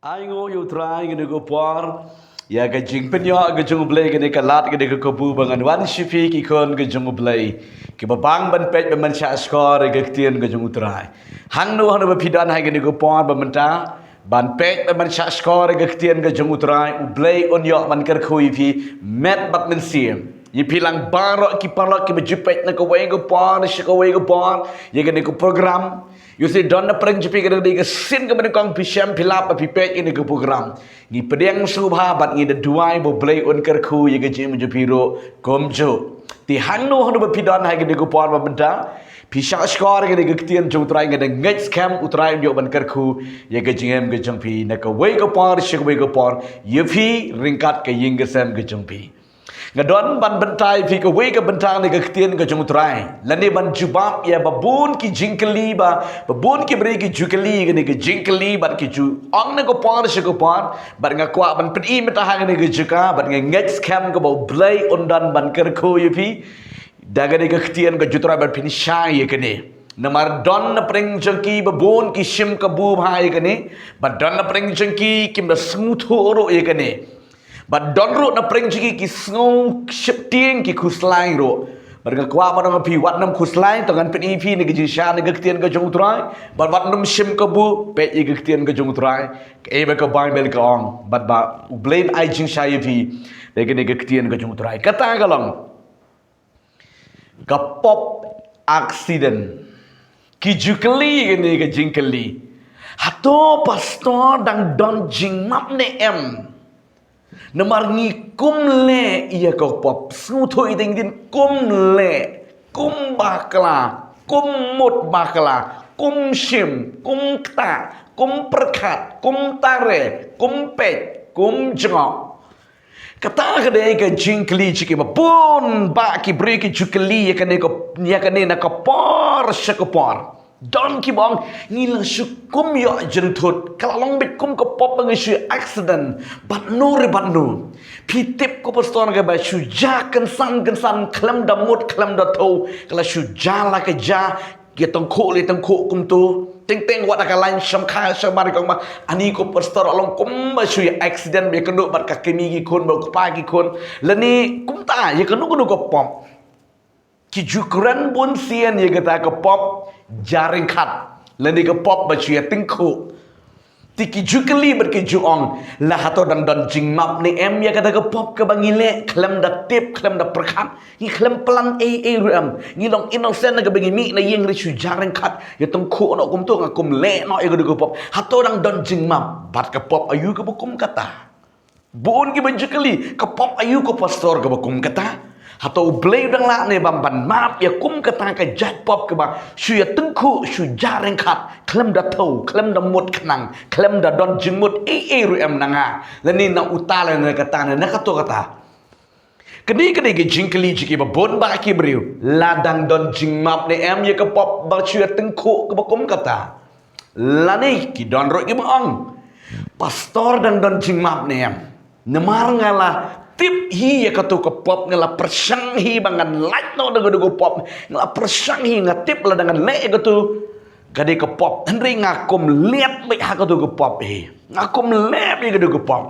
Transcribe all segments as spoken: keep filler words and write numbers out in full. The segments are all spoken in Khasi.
Ai nguh ïa U Trai kane ka por ïa ka jingpynïoh ka jong U Blei, kane ka lad, kane ka kabu ba ngan wan sha phi ki khun ka jong U Blei, kiba bang ban peit, ban shahshkor ïa ka ktien ka jong U Trai. Hangno hangno ba phi don ha kane ka por ba mynta, ban peit, ban shahshkor ïa ka ktien ka jong U Trai, U Blei un ïoh ban kyrkhu ïa phi met bad mynsiem. Ïa phi lang baroh ki paralok kiba ju peit na kawei ka por sha kawei ka por ïa kane ka program. Ïohi, don na pdeng jong phi ka dei ka sien kaba nyngkong phi shem phi lap ba phi peit ïa kane ka program. Ngi pdiang sngewbha bad ngi da duwai ba U Blei un kyrkhu ïa ka jingim jong phi ruh kumjuh. Te hangno hangno ba phi don ha kane ka por ba mynta, phi shahshkor ïa kane ka ktien jong U Trai, nga da ngeit skhem U Trai un ïoh ban kyrkhu ïa ka jingim ka jong phi na kawei ka por sha kawei ka por ïa phi ryngkat ka ïing ka sem ka jong phi. Nga don ban bynta ïa phi kawei ka bynta na ka ktien ka jong U Trai, lane ban jubab ïa ba bun ki jingkylli ba, ba bun ki briew ki ju kylli ïa kane ka jingkylli bad ki ju ong na ka por sha ka por, bad nga kwah ban pyni mynta ha kane ka jaka, bad nga ngeit skhem kaba U Blei un don ban kyrkhu ïa phi da kane ka ktien ka jong U Trai bad phin shai ïa kane. Namar don na pdeng jong ki ba bun ki shim kabu bha ïa kane, bad don na pdeng jong ki kim da sngewthuh ruh ïa kane. Bad don ruh na pdeng jong ki ki sngew sheptieng, ki khuslai ruh. Bad nga kwah ban ong ïa phi, wat nym khuslai, to ngan pyni ïa phi na ka jingshai na ka ktien ka jong U Trai. Bad wat nym shim kabu, peit ïa ka ktien ka jong U Trai. Kaei ba ka Baibl ka ong, bad ba U Blei un ai jingshai ïa phi da kane ka ktien ka jong U Trai. Kata ka long ka pop accident. Ki ju kylli kane ka jingkylli, hato pastor dang don jingmap ne em? Namar ngi kum leh ïa ka pop. Sngewthuh ïa ka dei, kum leh, kum bakla, kum mut bakla, kum shim, kum ktah, kum pyrkhat, kum tare, kum peit, kum jngoh. Kata ka dei ka jingkylli jong ki ba bun bah ki briew ki ju kylli ïa kane ka, ïa kane na ka por sha ka por. Don kiba ong, ngi la shu kum ïoh jynthut, ka la long beit kum ka pop ba ngi shu accident, bad no re bad no. Phi tip ko pastor kaba shu jia kynsan kynsan, khlem da mut khlem da thew, ka la shu jia la ka jia, ïa tyngkhuh la tyngkhuh kumto. Teng teng wat da ka lain shim kha shim mar kong ba, ani ko pastor la long kum ba shu ïa accident, ïa kano bad ka kmie ki khun bad u kpa ki khun. Lane kumta ïa kano kano ka pop. Ki ju kren bun sien ïa kata ka pop jia ryngkhat, lane ka pop ba shu ïa tyngkhuh. Te ki ju kylli bad ki ju ong, la hato dang don jingmap ne em ïa kata ka pop kaba ngi leh, khlem da tip, khlem da pyrkhat, ngi khlem plan ei ei ruh em. Ngi long innocent na kaba ngi mih na ïing, ri shu jia ryngkhat, ïa tyngkhuh noh kumto, nga kum leh noh ïa kata ka pop. Hato dang don jingmap bad ka pop aïu kaba kum kata? Bun kiba ju kylli, ka pop aïu ko pastor kaba kum kata? Hato U Blei u dang lah ne bam ban map ïa kum kata ka jait pop kaba shu ïa tyngkhuh, shu jia ryngkhat, khlem da thew, khlem da mut khnang, khlem da don jingmut ei ei ruh em na nga, lane na uta lane na kata ne na kato kata. Kane ka dei ka jingkylli jong ki ba bun bah ki briew, la dang don jingmap ne em ïa ka pop ba shu ïa tyngkhuh kaba kum kata? Lane ki don ruh kiba ong, pastor dang don jingmap ne em? Namar nga la tip hi ïa kato ka pop, nga la pyrshang hi ba ngan lait noh da kato ka pop, nga la pyrshang hi, nga tip lada ngan leh ïa kato ka dei ka pop, hynrei nga kum leh beit ha kato ka pop hi, nga kum leh beit ïa kato ka pop.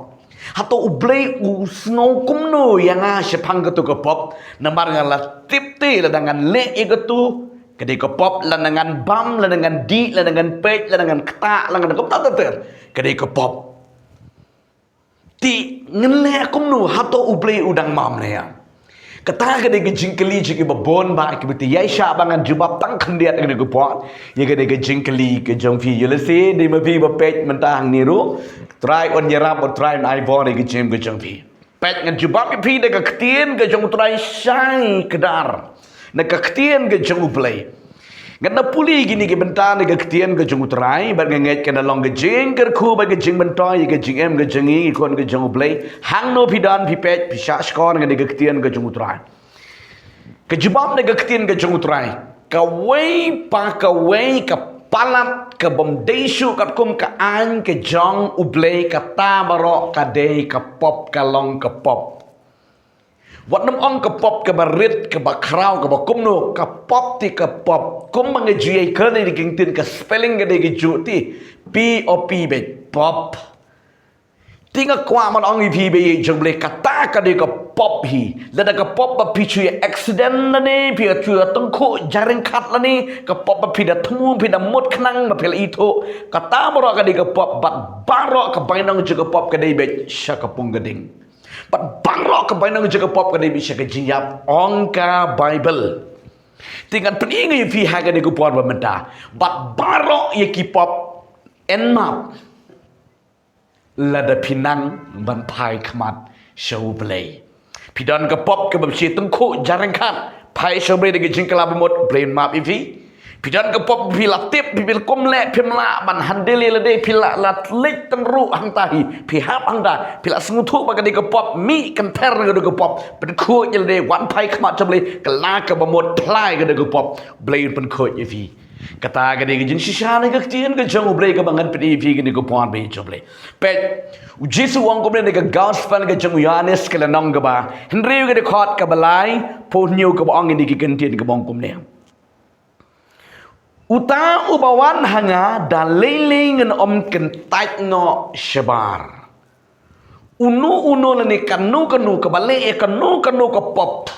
Hato U Blei u sngew kumno ïa nga shaphang kato ka pop? Namar nga la tip te lada ngan leh ïa kato ka dei ka pop, lada ngan bam, lada ngan dih, lada ngan peit, lada ngan ktah, lada ngan kumta ter ter, ka dei ka pop. Te ngan leh kumno, hato U Blei u dang map ne em? Kata ka dei ka jingkylli jong ki ba bun bah ki briew. Te ïa shah ba ngan jubab tang khyndiat ïa kane ka por, ïa kane ka jingkylli ka jong phi. Ïa lehse dei ma phi ba peit mynta hangne ruh, Trai un ïarap, Trai un ai bor ïa ka jingim ka jong phi. Peit, ngan jubab ïa phi da ka ktien ka jong U Trai shai kdar, na ka ktien ka jong U Blei. Ngan da pule kine ki bynta na ka ktien ka jong U Trai, bad nga ngeit kan da long ka jingkyrkhu bad ka jingmyntoi ïa ka jingim ka jong ngi ki khun ka jong U Blei. Hangno phi don, phi peit, phi shahshkor na ka ktien ka jong U Trai. Ka jubab na ka ktien ka jong U Trai, kawei pa kawei ka palat ka bym dei shuh katkum ka aiñ ka jong U Blei, kata baroh ka dei ka pop, ka long ka pop. Wat nym ong ka pop kaba rit, kaba khraw, kaba kumno, ka pop te ka pop. Kumba nga ju ïa kren ïa ka ktien, ka spelling ka dei kajuh te, P O P beit, pop. Te nga kwah ban ong ïa phi, ba ïeit jong U Blei, kata ka dei ka pop hi. Lada ka pop ba phi shu ïa accident lane phi shu ïa tyngkhuh jaring khat lane, ka pop ba phi da thmu, phi da mut khnang, ba phi la ithuh, kata baroh ka dei ka pop. Bad baroh ka bainong jong ka pop ka dei beit sha ka pung ka ding. Bad baroh ka bainong jong ka pop ka dei beit sha ka jingïap, ong ka Baibl. Te ngan pyni ïa phi ha kane ka por ba mynta, bad baroh ïa ki pop, en map lada phi nang ban phai khmat sha U Blei. Phi don ka pop kaba phi shu tyngkhuh jaring khat, phai sha U Blei da ka jingkylla bamut, U Blei un map ïa phi. Phi don ka pop, phi la tip, phi la kum leh, phim lah ban handle ïa lade, phi la, la leit tang ruh hangta hi, phi hap hangta, phi la sngewthuh ba ka dei ka pop, mih kynter na ka dei ka pop, pynkhuid ïa lade, wan phai khmat sha U Blei, kylla kaba mut, phla ïa ka dei ka pop, U Blei un pynkhuid ïa phi. Kata ka dei ka jingshisha na ka ktien ka jong U Blei kaba ngan pyni ïa phi kane ka por, ba ïeit jong U Blei. Peit, U Jisu u ong kumne na ka gospel ka jong u Ïoannis ka lynnong kaba hynriew ka dkhot kaba laiphew hynñiew kaba ong ïa kine ki kyntien kaba ong kumne. Uta uba wan ha nga da lei lei ngan ym kyntait noh shabar. Uno uno lane kano kano kaba leh ïa kano kano ka pop,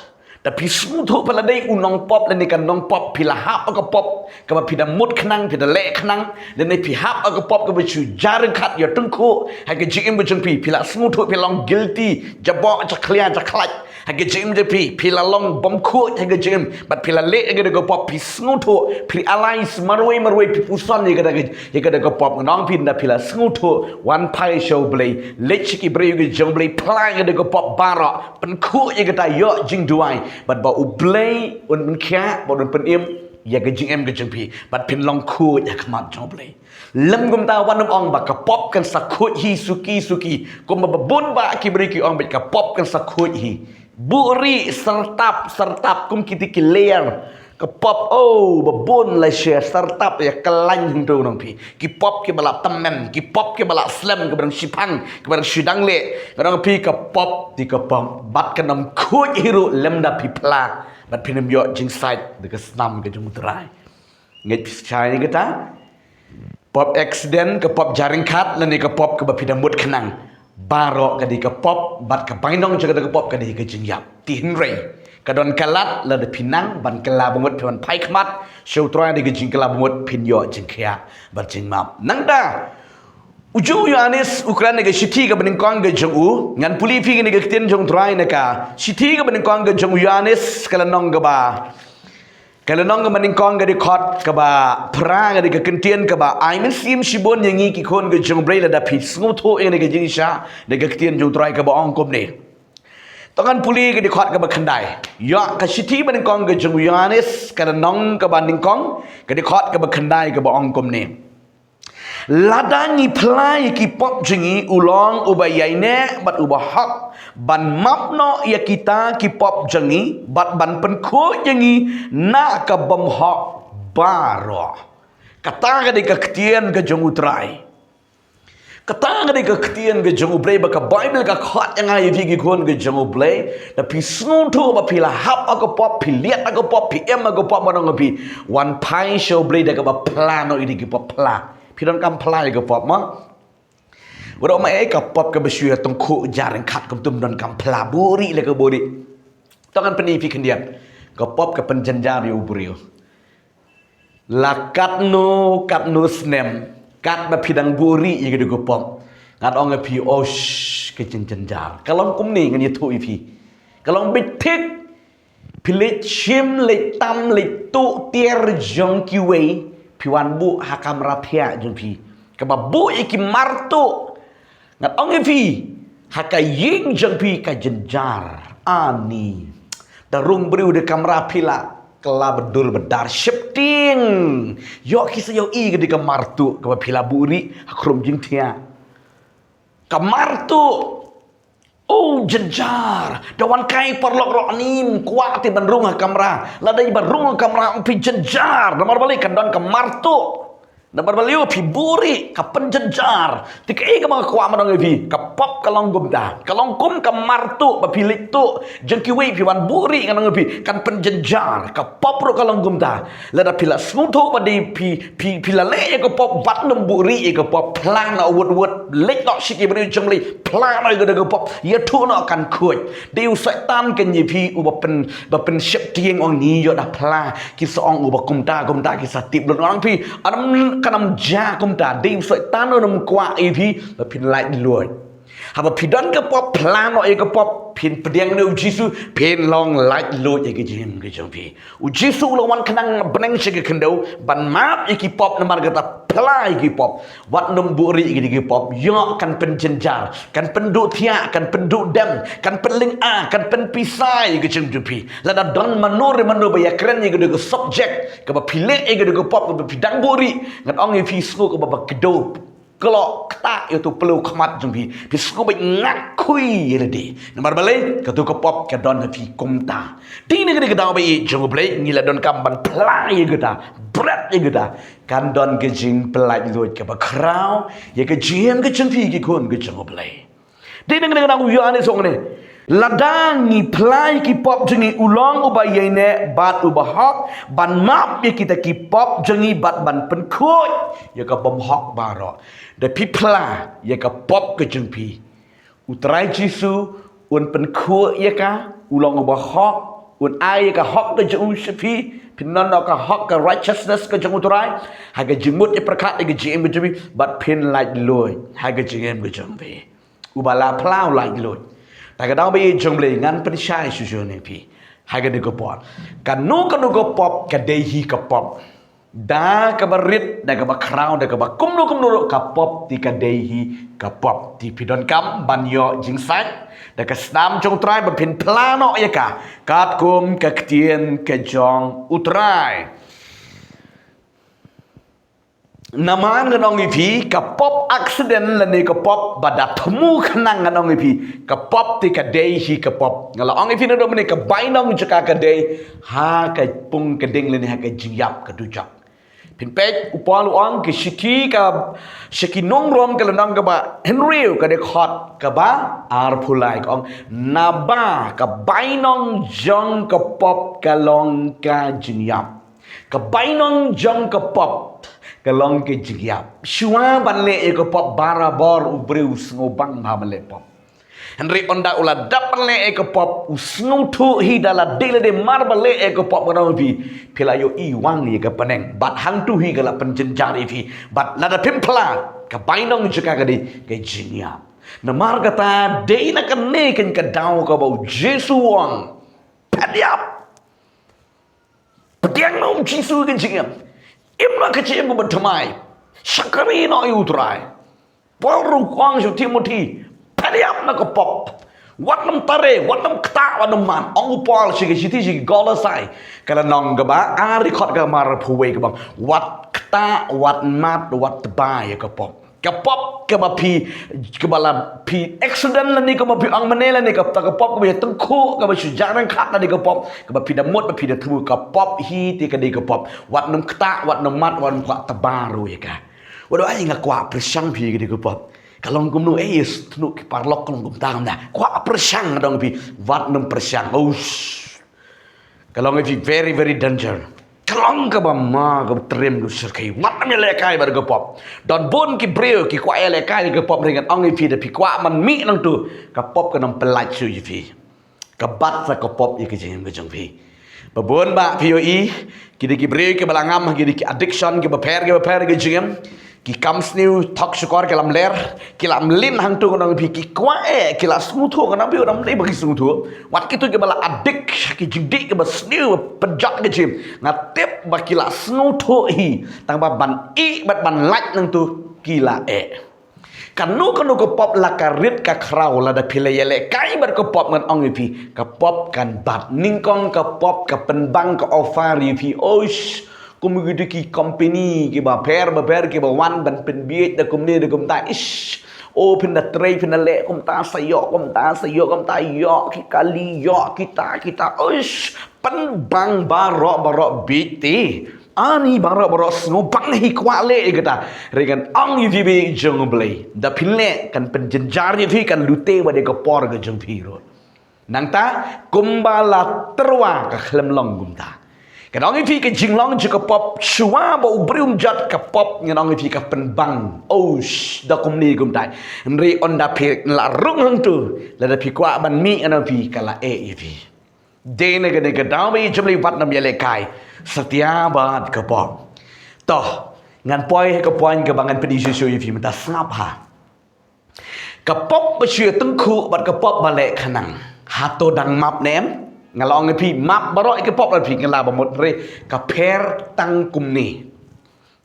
da phi sngewthuh ba la dei u nongpop lane ka nongpop, phi la hap ha ka pop kaba phi da mut khnang, phi da leh khnang, lane phi hap ha ka pop kaba shu jaring khat ïa tyngkhuh ha ka jingim ka jong phi, phi la sngewthuh phi long guilty, jaboh jakhlia jakhlait ha ka jingim jong phi, phi la long bymkhuid ha ka jingim, bad phi la leh ïa ka dei ka pop, phi sngewthuh, phi realize marwei marwei, phi puson ïa ka dei, ïa ka dei ka pop. Ngan ong phi, nda phi la sngewthuh, wan phai sha U Blei, leit sha ki briew ka jong U Blei, phla ïa ka dei ka pop baroh, pynkhuid ïa kata, ïoh jingduwai, bad ba U Blei un pynkhiah, bad un pynim ïa ka jingim ka jong phi, bad phin long khuid ha khmat jong U Blei. Lym kumta, wat nym ong ba ka pop kan sa khuid hi suki suki, kumba ba bun ba ki briew ki ong beit ka pop kan sa khuid hi. Buhrieh, syrtap, syrtap kum kiti ki layer. Ka pop, oh, ba bun la sher, syrtap ïa ka lain hynriew nong phi. Ki pop kiba la tymmen, ki pop kiba la slem, kiba dang shiphang, kiba dang shidang leh. Ngan ong phi ka pop, te ka pop, bad kan ym khuid hi ruh lymda phi phla, bad phin ym ïoh jingsait da ka snam ka jong U Trai. Ngeit phi shai ïa kata? Pop accident, ka pop jaring khat, lane ka pop kaba phi da mut khnang, baroh ka dei ka pop, bad ka bainong jong ka dei ka pop ka dei ka jingïap. Te hynrei ka don ka lad, lada phi nang ban kylla bamut, phi wan phai khmat sha U Trai da ka jingkylla bamut, phin ïoh jingkhiah bad jingmap. Nangta u jong u Ïoannis u kren na ka shithi kaba nyngkong ka jong u, ngan pule ïa phi kane ka ktien jong U Trai na ka shithi kaba nyngkong ka jong u Ïoannis, ka lynnong kaba Ka lynnong kaba nyngkong ka dkhot kaba phra, ka dei ka kyntien kaba ai mynsiem shibun ïa ngi ki khun ka jong U Blei, lada phi sngewthuh ïa kane ka jingshisha, dei ka ktien jong U Trai kaba ong kumne. To ngan pule ka dkhot kaba khyndai. Ïa ka shithi ba nyngkong ka jong u Ïoannis, ka lynnong kaba nyngkong, ka dkhot kaba khyndai kaba ong kumne. Lada ngi phla ïa ki pop jong ngi, u long uba ïaineh bad uba hok ban map noh ïa kita ki pop jong ngi bad ban pynkhuid ïa ngi na ka bymhok baroh. Kata ka dei ka ktien ka jong U Trai. Kata ka dei ka ktien ka jong U Blei, ba ka Baibl ka khot ïa nga ïa phi ki khun ka jong U Blei. Da phi sngewthuh ba phi la hap ha ka pop, phi liat ha ka pop, phi im ha ka pop, ngan ong ïa phi, wan phai sha U Blei da kaba phla noh ïa ki pop, phla. Phi donkam phla ïa ka pop mo. Wat ong ma ei ka pop kaba shu ïa tyngkhuh jaring khat, kumtum donkam phla, buhrieh la ka buhrieh. To ngan pyni ïa phi khyndiat. Ka pop ka pynjynjar ïa u briew. La katno katno snem, katba phi dang buhrieh ïa ka dei ka pop, ngan ong ïa phi, osh, ka jynjar. Ka long kumne, ngan ïathuh ïa phi. Ka long beit thik. Phi leit shim, leit tam, leit tuh tiar jong kiwei, phi wan buh ha kamra thiah jong phi. Kaba buh ïa ki mar tuh. Ngan ong ïa phi, ha ka ïing jong phi ka jynjar. Ani. Da rung briew da kamra phi la kylla ba dur ba dar sheptieng. Ïoh ki sa ïohi ka dei ka mar tuh kaba phi la buhrieh ha khrum jingthiah. Ka mar tuh. Oh, jynjar. Da wan kai paralok ruh ani ym kwah te ban rung ha kamra. Lada i ba rung ha kamra ym phi jynjar. Namar balei? Ka don ka mar tuh. Namar balei? Phi buhrieh, ka pynjynjar. Te kaei kaba nga kwah ban ong ïa phi, ka pop ka long kumta. Ka long kum ka martuh ba phi leit tuh jong kiwei, phi wan buhrieh, ngan ong ïa phi, kan pynjynjar. Ka pop ruh ka long kumta. Lada phi la sngewthuh ba dei phi, phi, phi la leh ïa ka pop, wat nym buhrieh ïa ka pop. Phla noh wut wut, leit noh sha ki briew jong U Blei, phla noh ïa ka pop. Ïathuh noh, kan khuid. Dei u Soitan kein ïa phi uba pyn, ba pynsheptieng, ong ngi ïoh da phla, ki sa ong uba kumta kumta, ki sa tip lut. Nga ong ïa phi, ym, kan ym jia kumta. Dei u Soitan un ym kwah ïa phi ba phin laitluid. Haba phi don ka pop, phla noh ïa ka pop, phin pdiang na U Jisu, phin long laitluid ïa ka jingim ka jong phi. U Jisu u la wan khnang bneng sha ka khyndew ban map ïa ki pop, namar kata phla ïa ki pop. Wat nym buhrieh ïa ki pop, ïoh kan pynjynjar, kan pynduh thiah, kan pynduh dem, kan pynlyngngoh, kan pynpisa ïa ka jingim jong phi. Lada don mano re mano ba ïakren ïa ka subject kaba phi leh ïa ka pop, kaba phi dang buhrieh, ngan ong ïa phi, sngew kaba ba kdew kloi ktah ïa uto u pliew khmat jong phi. Phi sngew beit ngat khuid ïa lade. Namar balei? Kato ka pop ka don ha phi kumta. Dei na kane ka daw ba ïeit jong U Blei, ngi la donkam ban phla ïa kata, bret ïa kata. Kan don ka jingpyllaitluid kaba khraw ïa ka jingim ka jong phi, ki khun ka jong U Blei. Dei na kane ka daw u Ïoannis u ong ne, lada ngi phla ïa ki pop jong ngi, u long uba ïaineh bad uba hok ban map ïa kita ki pop jong ngi bad ban pynkhuid ïa ka bymhok baroh. Da phi phla ïa ka pop ka jong phi, U Trai Jisu un pynkhuid ïa ka, u long uba hok, un ai ïa ka hok ka jong u sha phi, phin don noh ka hok, ka righteousness ka jong U Trai ha ka jingmut jingpyrkhat ïa ka jingim ka jong phi, bad phin laitluid ha ka jingim ka jong phi. Uba la phla u laitluid. Ta ka daw ba ïeit jong U Blei, ngan pynshai shuh shuh ïa phi ha kane ka por. Kano kano ka pop ka dei hi ka pop. Da kaba rit, da kaba khraw, da kaba kumno kumno ruh, ka pop te ka dei hi ka pop. Te phi donkam ban ïoh jingsait da ka snam jong U Trai, ba phin phla noh ïa ka katkum ka ktien ka jong U Trai. Namar ngan ong ïa phi, ka pop accident lane ka pop ba da thmu khnang, ngan ong ïa phi, ka pop te ka dei hi ka pop. Nga la ong ïa phi naduh mynne, ka bainong jong ka ka dei ha ka pung ka ding lane ha ka jingïap ka dujok. Phin peit, u Paul u ong, ka shithi ka sha ki nong Rom, ka lynnong kaba hynriew, ka dkhot kaba arphew lai, ka ong, naba ka bainong jong ka pop ka long ka jingïap. Ka bainong jong ka pop ka long ka jingïap. Shuwa ban leh ïa ka pop, barabor u briew u sngewbang bha ban leh pop. Hynrei ynda u la dep ban leh ïa ka pop, u sngewthuh hi da lade lade, mar ba leh ïa ka pop, ngan ong ïa phi, phi la ïohi wang ïa ka bneng. Bad hangto hi ka la pynjynjar ïa phi. Bad lada phim phla, ka bainong jong ka ka dei ka jingïap. Namar kata, dei na kane kein ka daw kaba U Jisu u ong, phet ïap. Pdiang na U Jisu ka jingim. Im na ka jingim kaba thymmai. Shakri noh ïa U Trai. Paul ruh u ong sha u Timothi, phet ïap na ka pop. Wat nym tare, wat nym ktah, wat nym mad. Ong u Paul sha ki shithi sha ki Kolosai, ka lynnong kaba ar, dkhot kaba arphew wei, kaba ong, wat ktah, wat mad, wat tba ïa ka pop. Ka pop kaba phi, kaba la phi accident lane kaba phi ong mynne lane, kata ka pop kaba ïa tyngkhuh, kaba shu jah ryngkat lane, ka pop kaba phi da mut ba phi da thmu, ka pop hi te ka dei ka pop. Wat nym ktah, wat nym mad, wat nym kwah tba ruh ïa ka. Wat ai nga kwah pyrshang phi ka dei ka pop. Ka long kumno, eh, ïa sngewthuh ki paralok, ka long kumta kumta. Kwah pyrshang, nga ong ïa phi, wat nym pyrshang. Ush. Ka long ïa phi very, very danger. Ka long kaba ma, kaba triem, kaba shyrkhei. Wat nym ïalehkai bad ka pop. Don bun ki briew ki kwah ïalehkai bad ka pop, hynrei ngan ong ïa phi, da phi kwah ban mih nangto, ka pop kan ym pyllait shuh ïa phi. Ka bat sa ka pop ïa ka jingim ka jong phi. Ba bun bah phi ïohi, ki dei ki briew kiba la ngam ha ki dei ki addiction kiba pher kiba pher ha ka jingim. Ki kam sniew thok shukor ki lam ler, ki lam lin hangto, ngan ong ïa phi, ki kwah eh, ki la sngewthuh, ngan ong ïa phi, wat ym dei ba ki sngewthuh. Wat kito kiba la addict ha ki jingdih kiba sniew, pynjot ka jingim, nga tip ba ki la sngewthuh hi. Tang ba ban ïeh bad ban lait nangto ki la eh. Kano kano ka pop, la ka rit ka khraw, lada phi la ïalehkai bad ka pop, ngan ong ïa phi, ka pop kan bat. Nyngkong ka pop ka pynbang ka offer ïa phi, oish, kum kito ki company kiba pher ba pher kiba wan ban pynbiej da kumne da kumta, ish. O, phin da trei, phin da leh kumta, sa ïoh kumta, sa ïoh kumta, ïoh ki kali, ïoh kita kita, oish, pynbang baroh baroh, biej te. Ani baroh baroh sngew bang hi kwah leh ïa kata. Hynrei ngan ong ïa phi bad jong U Blei, da phi leh kan pynjynjar ïa phi, kan lute bad ïa ka por ka jong phi ruh. Nangta kumba la tyrwa ka khlem long kumta. Ngan ong ïa phi ka jinglong jong ka pop shuwa ba u briew um jot ka pop, ngan ong ïa phi ka pynbang. Oh, sh-, da kumne kumtai. Hynrei ynda phi la rung hangtu, lada phi kwah ban mih, ngan ong ïa phi ka la eh ïa phi. Dei na kane ka daw ba i jumli wat nam ïalehkai satia bad ka pop. To, ngan poi ha ka point kaba ngan pyni shuh shuh ïa phi mynta, sngap ha. Ka pop ba shu ïa tyngkhuh bad ka pop ba leh khnang, hato dang map ne em? Nga la ong ïa phi map baroh ïa ka pop, la phi nga la ba mut re, ka pher tang kumne.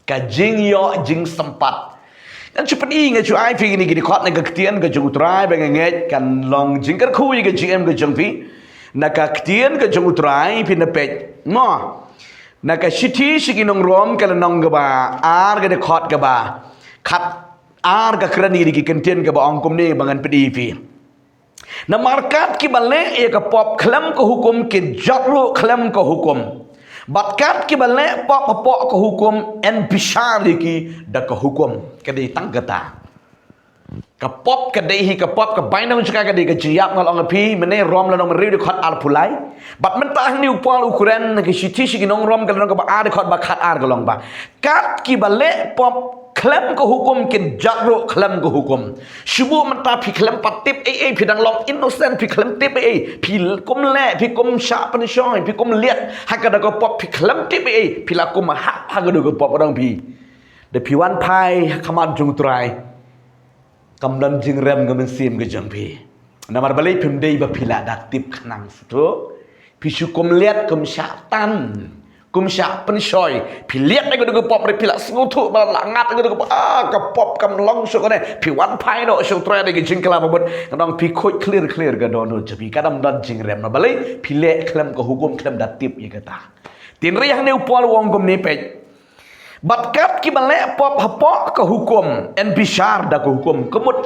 Ka jingïoh jingsympat. Ngan shu pyni, ngan shu ai phi kine ki dkhot na ka ktien ka jong U Trai ba nga ngeit kan long jingkyrkhu ïa ka jingim ka jong phi. Na ka ktien ka jong U Trai phin da peit. Mo. Na ka shithi sha ki nong Rom ka lynnong kaba ar ka dkhot kaba khat ar, ka kren ïa ki kyntien kaba ong kumne ba ngan pyni phi. Namar kat kiba leh ïa ka pop khlem ka hukum kin jot ruh khlem ka hukum. Bad kat kiba leh pop hapoh ka hukum yn bishar ïa ki da ka hukum. Ka dei tang kata. Ka pop ka dei hi, ka pop ka bainong jong ka ka dei ka jingïap, nga la ong ïa phi mynne, Rom lynnong hynriew dkhot arphew lai. Bad mynta hangne u Paul u kren na ka shithi sha ki nong Rom ka lynnong kaba ar dkhot ba khat ar ka long ba, kat kiba leh pop khlem ka hukum kin jot ruh khlem ka hukum. Shu buh mynta phi khlem pat tip ei ei, phi dang long innocent, phi khlem tip ei ei, phi kum leh, phi kum shah pynshoi, phi kum liat ha ka da ka pop, phi khlem tip ei ei, phi la kum hap ha ka da ka pop, ong phi. Da phi wan phai ha khmat jong U Trai, kam don jingrem ka mynsiem ka jong phi. Namar balei? Phim dei ba phi la da tip khnang shuh. Phi shu kum liat, kum shah tan, kum shah pynshoi. Phi liat ïa ka da ka pop, hynrei phi la sngewthuh ba la ngat ïa ka da ka pop. Ah, ka pop kam long shuh kane. Phi wan phai noh sha U Trai da ka jingkylla ba mut. Ngan ong phi khuid clear clear ka dohnud jong phi. Ka dang don jingrem. Namar balei? Phi leh khlem ka hukum, khlem da tip ïa kata. Te hynrei hangne u Paul u ong kumne, peit. Bad kat kiba leh pop hapoh ka hukum yn bishar da ka hukum. Ka mut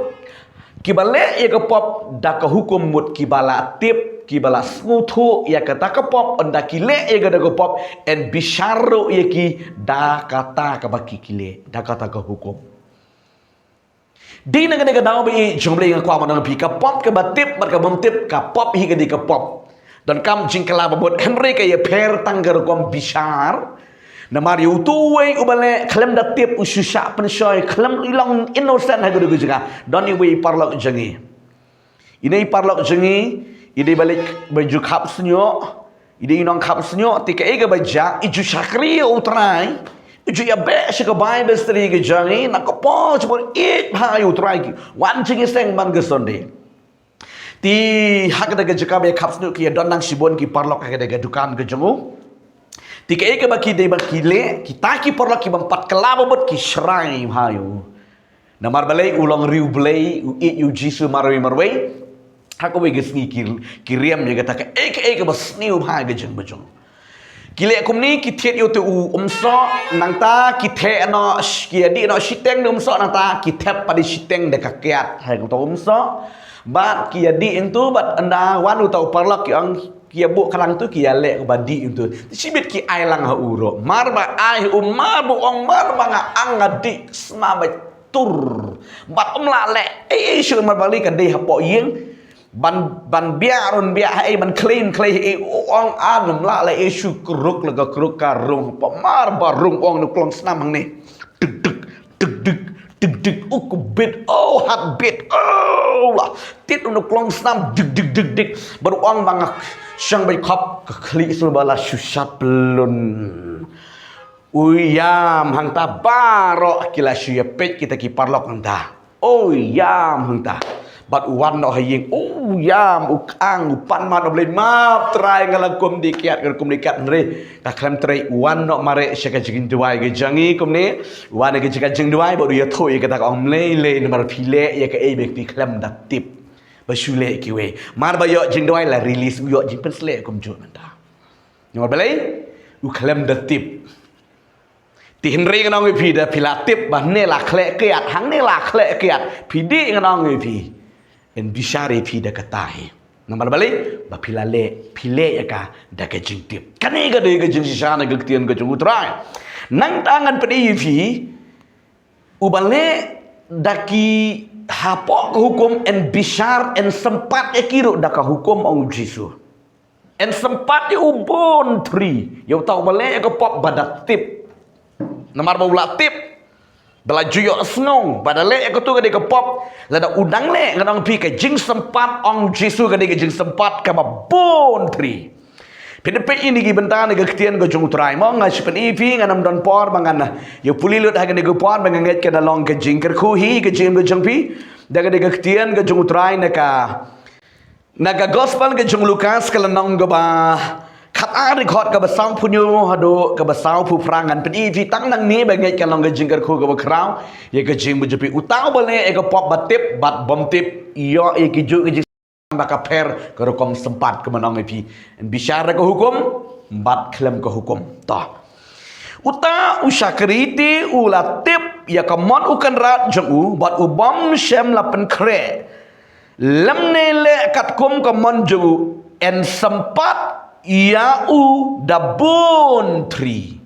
kiba leh ïa ka pop da ka hukum, mut kiba la tip, kiba la sngewthuh ïa kata ka pop, ynda ki leh ïa ka da ka pop, yn bishar ruh ïa ki da kata kaba ki ki leh, da kata ka hukum. Dei na kane ka daw ba i jong U Blei nga kwah ban ong ïa phi, ka pop kaba tip bad ka bym tip, ka pop hi ka dei ka pop. Donkam jingkylla ba mut, hynrei ka ïapher tang ka rukom bishar. Namar ïa utu uwei uba leh khlem da tip, u shu shah pynshoi, khlem, i long innocent ha ka da ka jaka. Don iwei i paralok jong ngi. Ine i paralok jong ngi, i dei ba leit ba ju khap snieh, i dei i nongkhap snieh, te kaei kaba jia, i ju shakri ïa U Trai, i ju ïa beh sha ka Bible study ka jong ngi, na ka por jingmut ïeit bha ïa U Trai, ki wan jingïaseng man ka Sunday. Te ha kata ka jaka ba ïa khap snieh ki ïa don nang shibun ki paralok ha kata ka dukan ka jong u. Te kaei kaba ki dei ba ki leh, kita ki paralok ki bym pat kylla ba mut ki shrai bha ïa u. Namar balei? U long riewblei, u ïeit ïa u Jisu marwei marwei. Ha kawei ka sngi ki, ki riam ïa kata kaei kaei kaba sniew bha ka jong ba jong. Ki leh kumne, ki thied ïa utu u umsoh, nangta ki theh noh, sh-, ki ïa dih noh shiteng da umsoh, nangta ki thep pat da shiteng da ka kiad ha utu umsoh. Bad ki ïa dih hangtu, bad ynda wan utu u paralok ki ong, ki ïa buh khadang tu, ki ïa leh ba dih hangtu. Shibit ki ai lang ha u ruh. Mar ba ai ha u, mar ba ong, mar ba nga ang nga dih sma ba tur. Bad um lah leh ei ei shuh, mar ba lei ka dei hapoh ïing. Ban, ban biah ruh un biah ha ei, ban khlei un khlei ha ei, u ong, ah, um lah leh ei shuh, kruk la ka kruk ka rung hapoh, mar ba rung, u ong, na u klong snam hangne. Dik dik dik dik dik dik, u ka beat, oh, heart beat, oh, la tied u na u klong snam, dik dik dik dik. Bad u ong ba nga shong bad khop, ka khlieh sngewbha la shu shat pyllun. U ïam hangta, baroh ki la shu ïa peit kita ki paralok hangta. U ïam hangta. Bad u wan noh ha ïing, u ïam, u kang, u pan mad, u blei, map Trai, nga la kum dih kiad, nga la kum dih kiad, hynrei ka khlem trei. U wan noh mareh sha ka jingduwai ka jong ngi kumne. U wan ha ka jaka jingduwai bad u ïathuh ïa kata, ka ong, mlei lei namar phi leh ïa kaei ba phi khlem da tip ba shu leh kiwei. Mar ba ïoh jingduwai la release, u ïoh jingpynsleh kumjuh mynta. Namar balei? U khlem da tip. Te hynrei ngan ong ïa phi, da phi la tip ba hangne la khleh kiad, hangne la khleh kiad, phi dih, ngan ong ïa phi, yn bishar ïa phi da kata hi. Namar balei, ba phi la leh, phi leh ïa ka da ka jingtip. Kane ka dei ka jingshisha na ka ktien ka jong U Trai. Nangta ngan pyni ïa phi, uba leh da ki hapoh ka hukum yn bishar, yn sympat ïa ki ruh da ka hukum, ong U Jisu. Yn sympat ïa u bun thri, ïa uta uba leh ïa ka pop ba da tip. Namar ba u la tip, ba la ju ïohsngew ba da leh ïa katu ka dei ka pop, lada u dang leh, ngan ong phi, ka jingsympat, ong Jisu, ka dei ka jingsympat kaba bun thri. Phi da peit ïa kine ki bynta na ka ktien ka jong U Trai mo, nga shu pyni ïa phi, ngan ym don por ba ngan ïa pule lut ha kane ka por, ba nga ngeit ka da long ka jingkyrkhu hi ka jingim ka jong phi. Da ka dei ka ktien ka jong U Trai na ka Na ka Gospel ka jong u Lukas ka lynnong kaba khatar, dkhot kaba sawphew hynñiew haduh kaba sawphew phra. Ngan pyni ïa phi tang nangne ba ngeit ka long ka jingkyrkhu kaba khraw ïa ka jingim jong phi. Uta uba leh ïa ka pop ba tip bad bym tip, ïoh ïa ki juh ki jingsian ba ka pher ka rukom sympat, kumba nga ong ïa phi. Yn bishar da ka hukum bad khlem ka hukum. To. Uta u shakri te u la tip ïa ka mon u kynrad jong u bad u bym shym la pynkhreh, lymne leh katkum ka mon jong u, yn sympat ïa u da bun thri.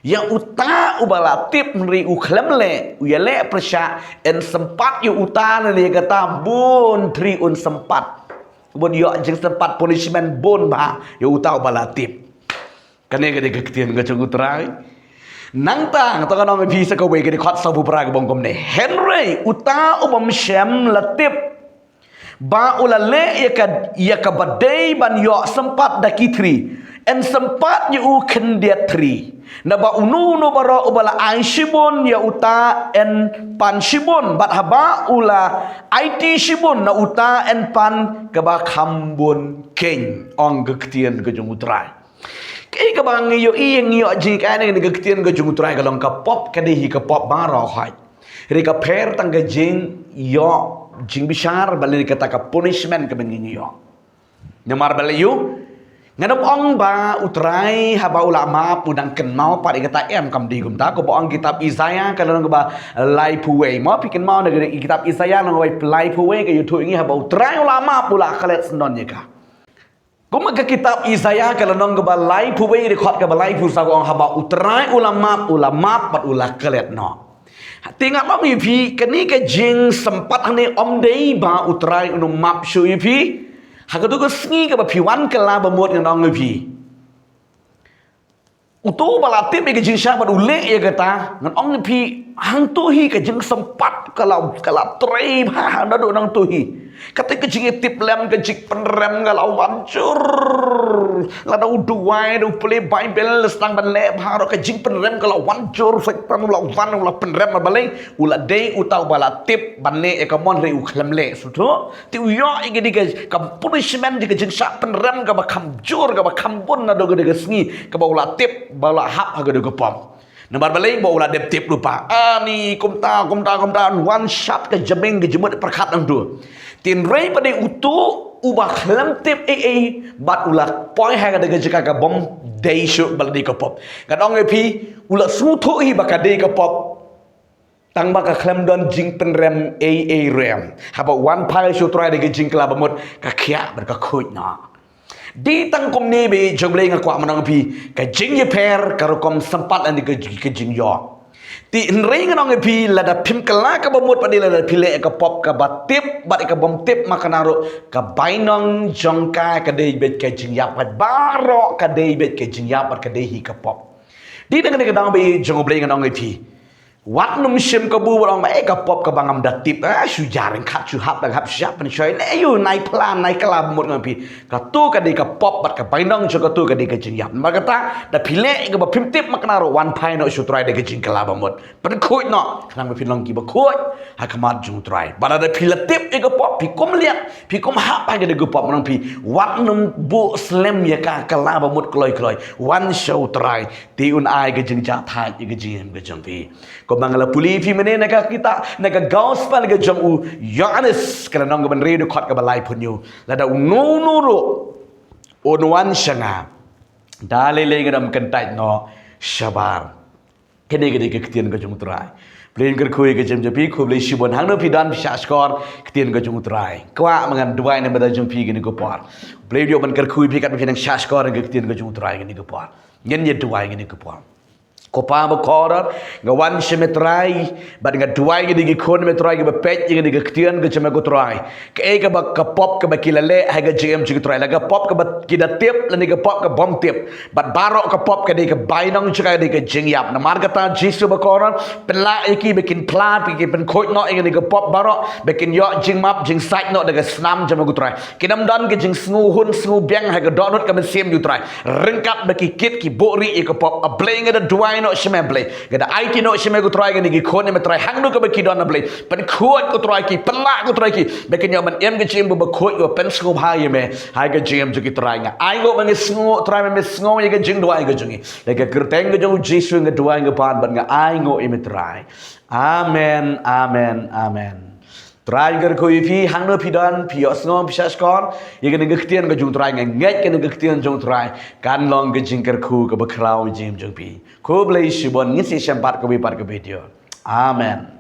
Ïa uta uba la tip hynrei u khlem leh, u ïaleh pyrshah, yn sympat ïa uta, lane ïa kata bun thri un sympat. Bun ïoh jingsympat, punishment bun bha ïa uta uba la tip. Kane ka dei ka ktien ka jong U Trai. Nangta, to ngan ong ïa phi sa kawei, ka dkhot sawphew phra, ka ong kumne: Hynrei uta u bym shym la tip ba u la leh ïa ka, ïa kaba dei ban ïoh sympat da ki thri, yn sympat ïa u khyndiat thri. Naba uno uno baroh uba la ai shibun, ïa uta yn pan shibun, bad haba u la aiti shibun, na uta yn pan kaba kham bun keiñ, ong ka ktien ka jong U Trai. Kaei kaba ngi ïohi, ngi ïoh jinghikai na ka ktien ka jong U Trai, ka long ka pop ka dei hi ka pop baroh hoi. Hynrei ka pher tang ka jingïoh jingbishar, balei kata ka punishment kaba ngi ïoh. Namar balei ïoh? Ngan ym ong ba U Trai haba u la map u dang kynmaw pat ïa kata, em, kam dei kumta. Kumba ong kitab Isaïah ka lynnong kaba laiphew wei. Mo, phi kynmaw na ka kitab Isaïah lynnong kaba laiphew wei, ka ïathuh ïa ngi haba U Trai u la map u la klet syndon ïa ka. Kumba ka kitab Isaïah ka lynnong kaba laiphew wei, dkhot kaba laiphew saw ka ong, haba U Trai u la map, u la map bad u la klet noh. Te ngan ong ïa phi, kane ka jingsympat hangne ym dei ba U Trai un ym map shuh ïa phi ha kato ka sngi kaba phi wan kylla ba mut, ngan ong ïa phi. Uto uba la tip ïa ka jingshah bad u leh ïa kata, ngan ong ïa phi, hangto hi ka jingsympat ka la, ka la trei bha naduh nangto hi. Kata ka jingïatiplem, ka jingpynrem ka la wan jur. Lada u duwai, da u pule Baibl, la sdang ban leh bha ruh, ka jingpynrem ka la wan jur. Soitan u la wan, u la pynrem, balei? U la dei uta uba la tip ban leh ïa ka mon, hynrei u khlem leh. Sngewthuh? Te u ïoh ïa kane ka, ka punishment, ka jingshah pynrem kaba kham jur, kaba kham bun naduh kane ka sngi kaba u la tip ba u la hap ha kane ka pop. Namar balei? Ba u la dep tip lypa. Ani kumta, kumta, kumta, wan shad ka jingmut, ka jingmut pyrkhat nangto. Hynrei pat dei uto uba khlem tip ei ei bad u la poi ha kane ka jaka ka bym dei shuh, ba la dei ka pop. Ngan ong ïa phi, u la sngewthuh hi ba ka dei ka pop. Tang ba ka khlem don jingpynrem ei ei ruh. Haba wan phai sha U Trai da ka jingkylla ba mut, ka khiah bad ka khuid noh. Dei tang kumne beit jong U Blei, nga kwah ban ong ïa phi, ka jingïapher ka rukom sympat lane ka, ka jingïoh. Te hynrei ngan ong ïa phi, lada phim kylla kaba mut, pat dei lada phi leh ïa ka pop kaba tip bad ïa ka bym tip, ma kane ruh ka bainong jong ka ka dei beit ka jingïap, bad baroh ka dei beit ka jingïap bad ka dei hi ka pop. Dei na kane ka daw beit jong U Blei ngan ong ïa phi, wat nym shim kabu bad ong ba, eh, ka pop kaba ngam da tip, ah, shu jar ryngkat, shu hap da hap, shu jar pynshoi, leh ïa u, nai phla, nai kylla ba mut, ngan ong ïa phi. Kato ka dei ka pop bad ka bainong jong kato ka dei ka jingïap. Namar kata, da phi leh ïa kaba phim tip, ma kane ruh wan phai noh sha U Trai da ka jingkylla ba mut. Pynkhuid noh, khnang ba phin long kiba khuid ha khmat jong U Trai. Bad lada phi la tip ïa ka pop, phi kum leh, phi kum hap ha kane ka pop, ngan ong ïa phi, wat nym buh slem ïa ka, kylla ba mut kloi kloi. Wan sha U Trai. Te un ai ka jingjahthait ïa ka jingim ka jong phi. Kumba nga la pule ïa phi mynne na ka kitab, na ka gospel ka jong u Ïoannis, ka lynnong kaba hynriew, dkhot kaba laiphew hynñiew. Lada uno uno ruh un wan sha nga, da lei lei ngan ym kyntait noh shabar. Kane ka dei ka ktien ka jong U Trai. Blei un kyrkhu ïa ka jingim jong phi, khublei shibun. Hangno phi don phi shah shkor ktien ka jong U Trai. Kwah ma ngan duwai namar jong phi kane ka por. Blei un ïoh ban kyrkhu ïa phi katba phi nang shah shkor ïa ka ktien ka jong U Trai kane ka por. Ngin ïa duwai kane ka por. Ko Pa bakordor, nga wan sha me Trai, bad nga duwai ïa kine ki khun me Trai kiba peit ïa kane ka ktien ka jong me ko Trai. Kaei kaba ka pop kaba ki la leh ha ka jingim jong ki Trai, la ka pop kaba ki da tip lane ka pop ka bym tip. Bad baroh ka pop ka dei ka bainong jong ka, ka dei ka jingïap. Namar kata Jisu bakordor, pynlah ïa ki ba kin phla, ba kin pynkhuid noh ïa kane ka pop baroh, ba kin ïoh jingmap jingsait noh da ka snam jong me ko Trai. Kin ym don ka jingsngew hun sngew biang ha ka dohnud ka mynsiem jong U Trai. Ryngkat ba ki kit ki buhrieh ïa ka pop, A Blei nga da duwai noh sha me Blei. Nga da aiti noh sha me ko Trai kine ki khun me Trai, hangno kaba ki don A Blei. Pynkhuid ko Trai ki, pynlah ko Trai ki, ba kin ïoh ban im ka jingim ba bakhuid kaba pynsngewbha ïa me ha ka jingim jong ki Trai. Nga ainguh ba ngi sngew Trai, me sngew ïa ka jingduwai ka jong ngi. Ïa ka kyrteng ka jong U Jisu nga duwai nga pan bad nga ainguh ïa me Trai. Amen, amen, amen. Trai un kyrkhu ïa phi, hangno phi don, phi ïohsngew phi shah shkor ïa kane ka ktien ka jong U Trai, nga ngeit kane ka ktien jong U Trai kan long ka jingkyrkhu kaba khraw ha ka jingim jong phi. Khublei shibun, ngin sa ïashem pat kawei pat ka video. Amen.